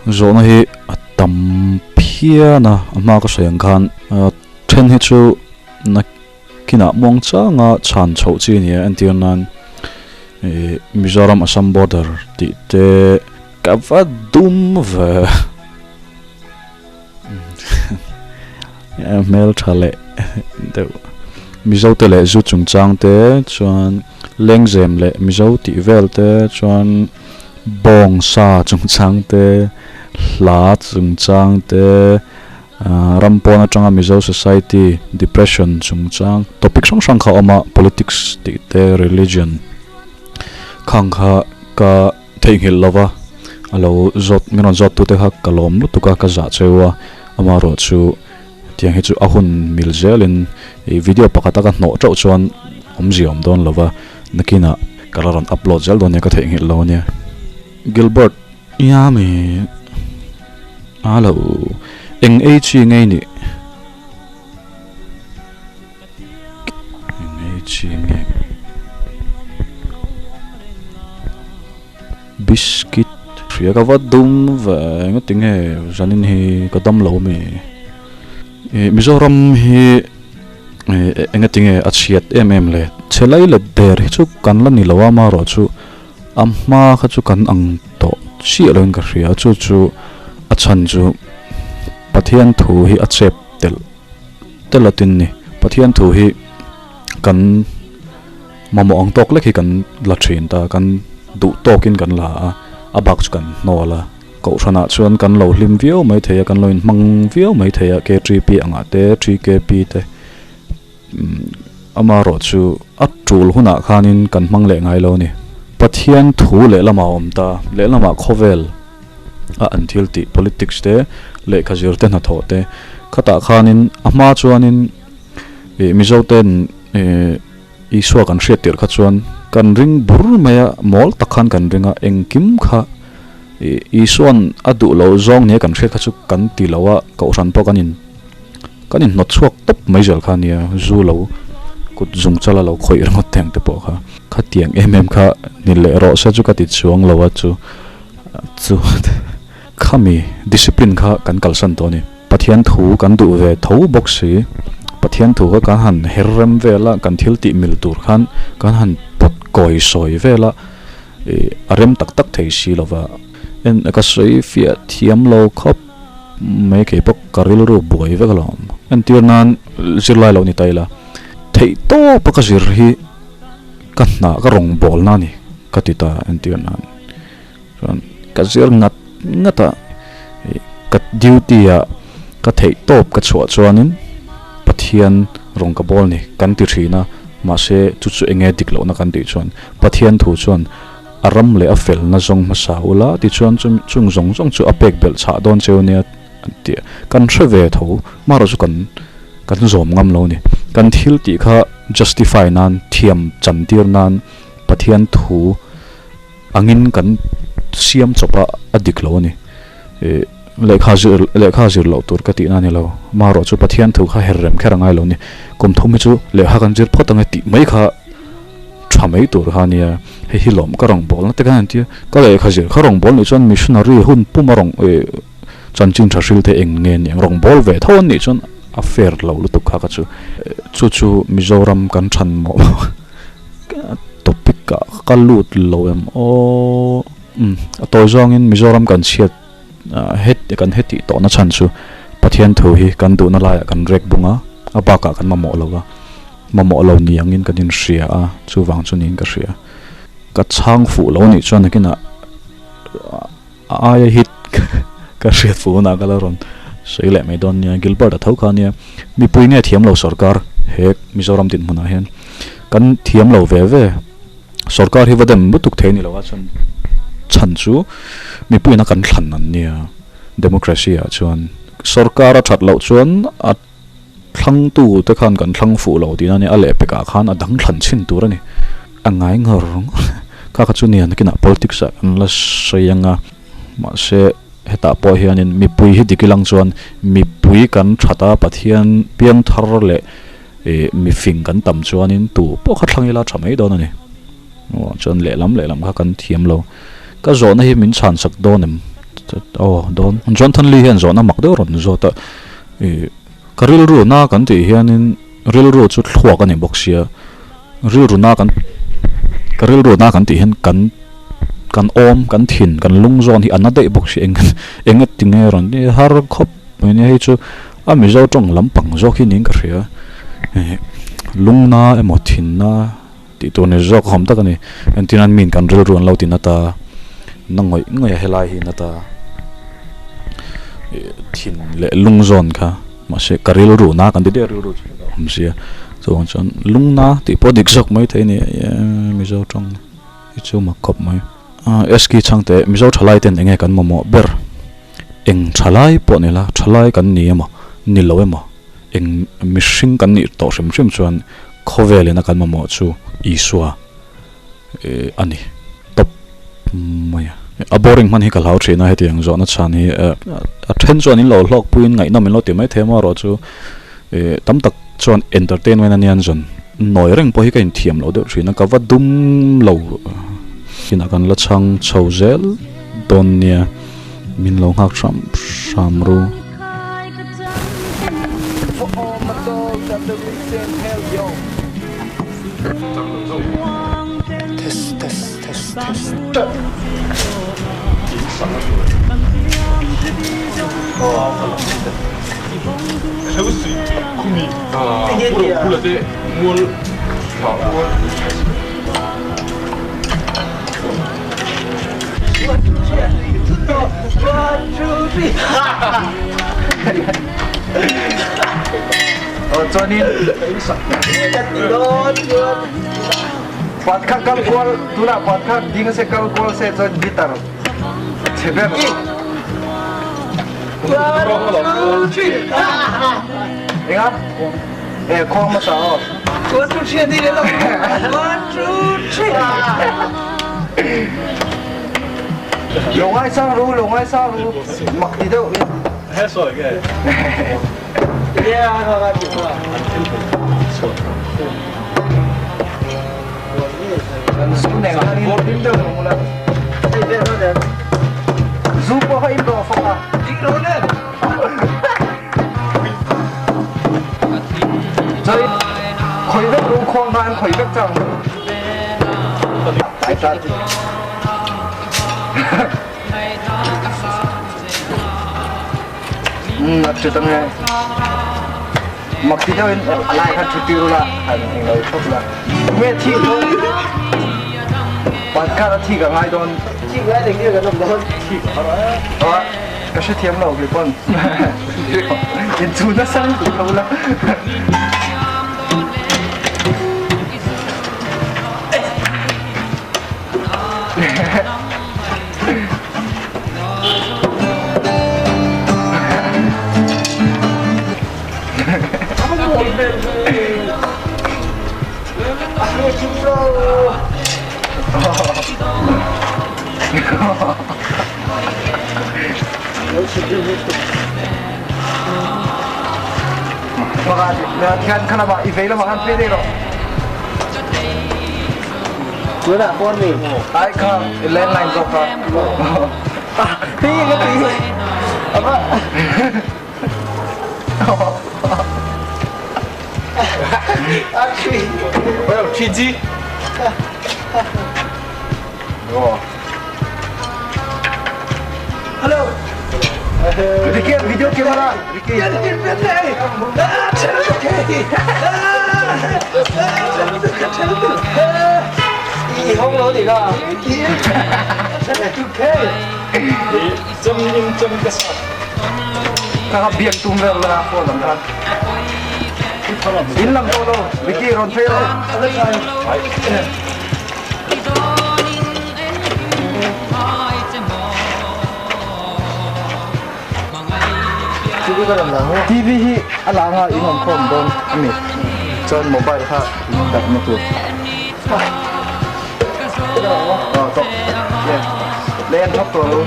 Zawhna hi a tam phian a, a hma ka sawi ang khan then hi chu nakinah muang changa chhan chhoh chi a ni a, entir nan ih Mizoram Assam border tih te ka va dum ve hmeltha leh deuh Mizo te leh zu chungchang te chuan lengzem leh Mizo tih vel te chuan. Bawng sa chungchang te, hla chungchang te, ram pawn atanga Mizo society depression chungchang topic hrang hrang kha a awm a, politics tih te, religion khang kha ka theihnghilh lo va, a lo zawt min rawn zawt tute kha ka lawm lutuk a, ka zah cheu a, amaherawh chu tiang hi chu a hun mil zelin ih video pakhat a ka hnawh teuh chuan awmzia awm dawn lo va. Nakinah ka la rawn upload zel dawn nia ka theihnghilh lo ania. Gilbert Yami a lo eng ei chi ngei nih eng ei chi nge biscuit hria ka va dum ve engati nge zanin hi ka dam lo ami Mizoram hi. Engati nge a chhiat em em le? Chhe lai let der hi chu kan la ni lo a, amaherawh chu a hma kha chu kan ang tawh chiah loin ka hria. Chu chu a chhan chu Pathian thu hi a chep telh telh atin ni. Pathian thu hi kan mamawh ang tawk lek hi kan la thin ta, kan duh tawkin kan la a, a bak chu kan hnawl a. Kohhranah chuan kan lo hlim viau mai thei a, kan lo inhmang viau mai thei a, KTP angah te, TKP te, amaherawh chu a tul hunah khanin kan hmang leh ngai lo a ni. Pathian thu lehlamah a awm ta, lehlamah khawvel a an thil tih politics te, lehkha zir te hnathawh te, khatah khanin a hma chuanin ih Mizo ten ih Isua kan hriat tirh kha chuan kan ring bur mai a, mawl tak khan kan ring a, engkim kha Isua'n a duh lo zawng nia kan hriat kha chu kan ti lo a, kohhran pawh kan in kan inhnawt chhuak tawp mai zel kha ania, zu lo kut zung chala lo khawih ringawt te ang te pawh kha khatiang em em kha ni leh rawh se chu ka ti chuang lo a chu chu khami discipline kha kan kalsan tawh a ni. Pathian thu kan duh ve tho bawk si, Pathian thu kha kan han her rem vel a, kan thil tih mil tur khan kan han pawt kawi sawi vel a, ih a rem tak tak thei si lo va, en ka sawi fiah thiam lo khawp mai kei pawh ka rilru buai vek alawm. Entir nan zirlai lo ni ta ila, theih tawp a ka zir hi ka hna ka rawngbawlna a ni ka ti ta entir nan. Chuan ka zir ngat ngat a, ih ka duty ah ka theih tawp ka chhuah chuanin Pathian rawng ka bawl ni kan ti thin a, mahse chu chu enge dik lohna kan tih chuan Pathian thu chuan a ram leh a felna zawng hmasa ula tichuan chu chung zawng zawng chu a pek belh chhah dawn cheu nia an ti a, kan hre ve tho marawh chu kan kan zawm ngam lo ni, kan thil tih kha justify nan thiam chantir nan Pathian thu. Angin kan siam chawp a, a dik lo a ni. Ih, lehkha zir, lehkha zir loh tur ka tihna a ni lo. Marawh chu Pathian thu kha her rem kher a ngai lo a ni. Kum thum hi chu lehkha kan zir phawt ang e tih mai kha tha mai tur kha a nia. Hei hi lawm ka rawngbawlna te khan an ti a. Ka lehkha zir kha rawngbawlna nih chuan missionary hun puma rawn ih chanchin tha hril te eng nge ni ang rawngbâwl ve tho an nih chuan a fair lo lutuk kha ka chu. Chu chu Mizoram kan than mawh. Topic ah ka lut lo em aw umm a tawi zawngin Mizoram kan chhiat het kan hetih tawhna chhan chu Pathian thu hi kan duhna laiah kan rek bung a a bakah kan mamawh lo a mamawh lo ni angin kan inhria a chuvang chu niin ka hria ka chhang fuh lo anih chuan nakinah a aia hit ka hriat fuh hunah ka la rawn sawi leh mai dawn nia Gilbert a tho kha ania mipui nge thiam lo sorkar he Mizoram dinhmunah hian kan thiam lo ve ve sorkar hi va dem lutuk thei a ni lo a chuan chhan chu mipuiin a kan thlan an nia democracy ah chuan sorkar a that loh chuan a thlangtu te khan kan thlang fuh lo tihna a nia a lehpekah khan a dang thlan chhin tur a ni a ngai ngawr ngawr kha kha chu nia nakinah politics ah kan la sawi ang a mahse hetah pawh hianin mipui hi dik ilang chuan mipui kan that a Pathian piangthar leh ih mifing kan tam chuanin tu pawh kha thlang ila tha mai dawn a ni chuan lehlam lehlam kha kan thiam lo ka zawhna hi min chhan sak dawn em. Aw dawn. Jonathan Lee hian zawhna mak deuh rawn zawt a, ih ka rilru na kan tih hianin rilru chu thluak a ni bawk sia, rilru na kan ka rilru na kan tih hian kan kan awm kan thin kan lung zawn hi a na daih bawk sia eng eng a ti nge rawn ti har khawp mai nia hei chu a Mizo tawng lampang zawk hi niin ka hria ih lung na emaw thin na. Tih tur ni zawk a awm tak a ni. Entirnan miin kan rilru an lo ti nat a, na ngawih ngawih a helai hi nat a, ih thin leh lung zawn kha mahse ka rilru na kan ti daih a rilru chu a awm sia chuvang chuan lung na tih pawh dik zawk mai thei a ni Mizo tawng hi chu mak khawp mai. Eski chhangte Mizo thalai ten enge kan mamawh ber eng thalai pawh ni la thalai kan ni emaw ni lo emaw eng mihring kan nih tawh hrim hrim chuan Khawvel ina kan mamawh chu Isua a ni tawp mai a. A boring hman hi ka hlau thin a, hetiang zawhna chhan hi a then chuan in lo hlawk puiin ngaihnawm in lo ti mai thei maw erawh chu tam tak chuan entertainment a nia an zawn nawi reng pawh hi ka inthiam lo deuh thin a, ka va dum lo inah kan la chhang chho zel dawn nia min lo nghak hram hram ru. Chuanin Pat kha kal kual tunah pat kha ding se kal kual se chuan guitar chhe ber. Enga? E khawng hmasa aw. One two three ani leh lo. One two three. Lo ngaisang ru, lo ngaisang ru. Mak ti deuh. He sawi nge? Zu nen khan in Zu pawh kha in rawh fawk a. Chuan khawi vek ru khuang kha an khawi vek chang. Ai ta ti. A ṭhu tang e. Mak ti deuhin a lai khan ṭhut tir ula, han eng lo thawk la. Nge thih dawn? Pan khan a thih ka ngai dawn. Thih ngai leh nge kan awm dawn? Thih ka ngai. Ka hrethiam lo kei pawn. Inchhu nasa lutuk lo la. Thian kha lamah i vei lamah khan pe dei rawh. Tunah pawn mi. Ai kha landline zawk kha. Ti ka ti. Apa? Well, 3G. Oh. Hello. Ricky, video camera. Ricky. I hong lo ni ka. Châm in châm ka sat. Kha kha biak tum vel la phone lam khan. In lam to lo. Ricky rawn phei rawh. TV hi a lang a in awm khawm dawn a ni. Chuan mobile kha in dah na tur. Aw tawh. Le le an thawk tawh lo.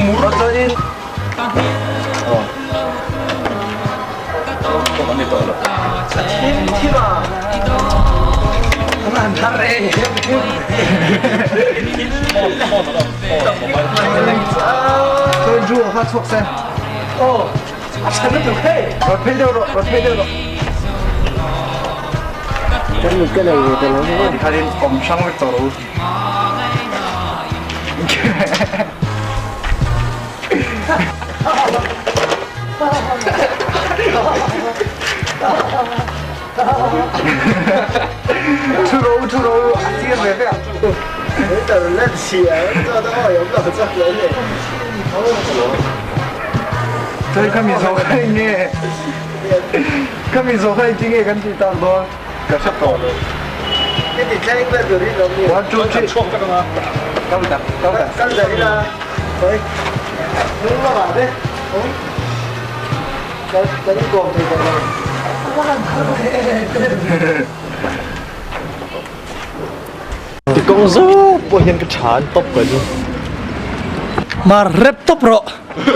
Mur chuan in aw. Chuan Drew kha chhuak se. Aw, a tha lutuk hei. Rawn phei deuh rawh, rawn phei deuh rawh. Kan mit ka nei ve ta lo maw? Tikhanin awm hrang vek tawh rawh u. Thu ro thu ro a sir ve ve a. Chuan kha mi zawh kha eng nge kha mi zawh kha engtin nge kan tih tak dawn ka hre tawh lo. One two three kal ta kal ta. Kan inkawm thei tawh lo. Ti kawng zawk pawh hian ka tha an tawp ka ni. Mar rep tawp rawh.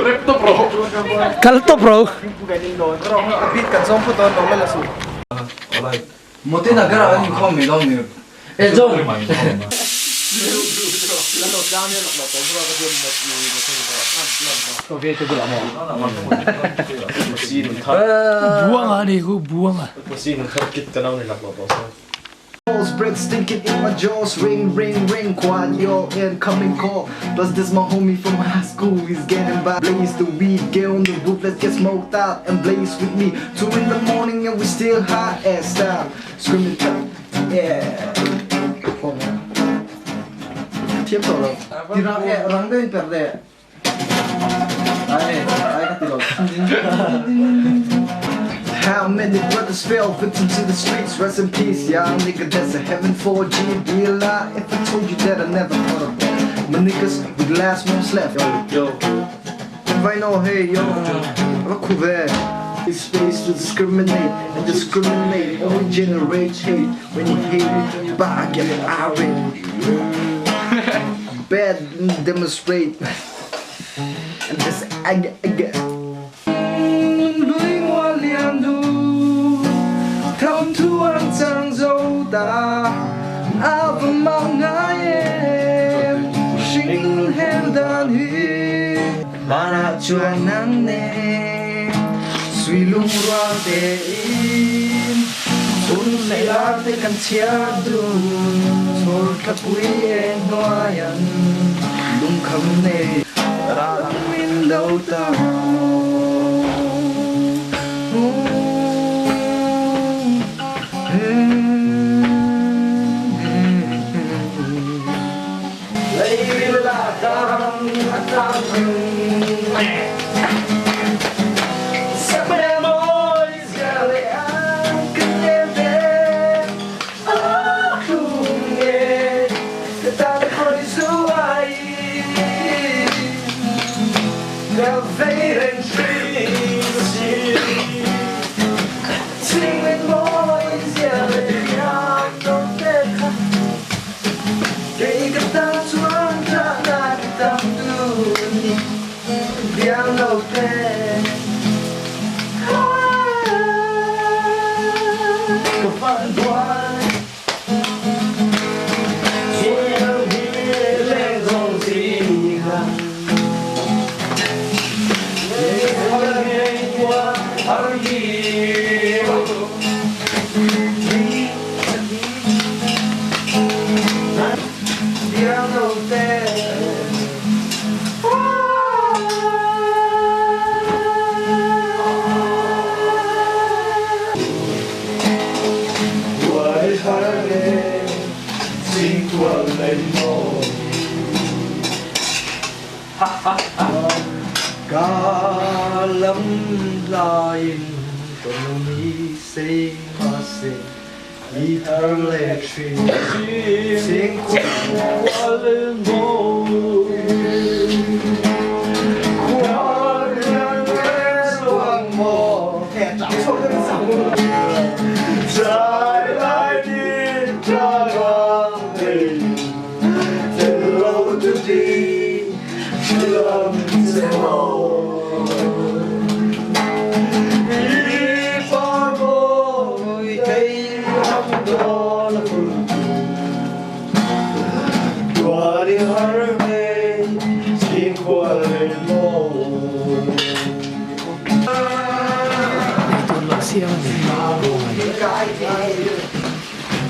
Rep tawp rawh. Kal tawp rawh. A bit kan zawng phawt dawn lo la la suh. Mote Nagar ah an inkhawm mai lo ni. E John. Buanga ni ku buanga. Breath stinking in my jaws, ring, ring, ring, quiet your incoming call. Plus this my homie from high school, he's getting by. Blaze the weed, get on the roof, let's get smoked out and blaze with me. 2 in the morning and we still high as style. Screaming, yeah. Thiam tawh lo. Ti rang e, rang deuhin per leh. Ai, ai ka ti lo. How many brothers fell victim to the streets? Rest in peace, y'all nigga. That's a heaven for a G. Be a lie if I told you that I never thought of that. My niggas, we the last ones left. Yo, yo. Vai no, hey, yo. Va khu ve. Space to discriminate and discriminate only generates hate. When you hate it, back get irate. Bad demonstrate. And this ag ag. Lui ngoa lian du Thâm thu an chang zo ta A va mang ngai em Sinh hel dan hi Mana chuan nang ne Suy lung rual te in Chun leh lar te kan chhiar dun Chhawr thla pui e hnuai an lungkham nei Ral min lo ta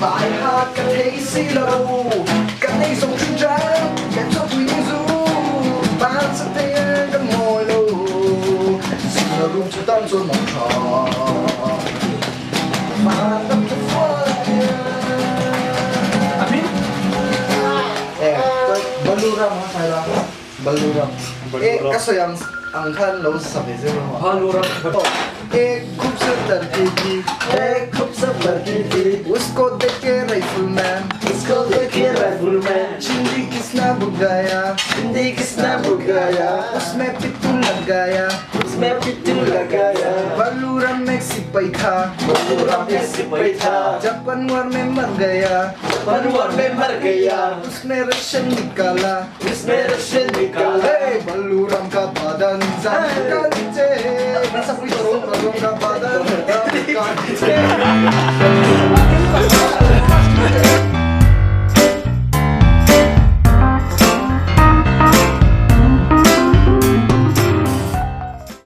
By heart ka thei si lo Kan ei zawng thin ṭan Kan chawpui ning zu Ban sa te kan ngawi lo Zing rum chu tan chuan mang ṭha Van dam chu fual Amin. Eh, Baluram ha sai la Baluram. Eh, ka sawi ang ang khan lo sa ve zeuh emaw? Baluram. Ek khubsurat ladki thi, ek khubsurat ladki thi, usko dekh ke rifleman, usko dekh ke rifleman, chindi kisna bugaya, chindi kisna bugaya, usme pittu lagaya, usme pittu lagaya, Baluram ek sipai tha, Baluram ek sipai tha, Japan war mein mar gaya, Japan war mein mar gaya, usne ration nikala, usne ration nikala, hey Baluram ka badan zam ka niche, Baluram ka badan zam ka niche.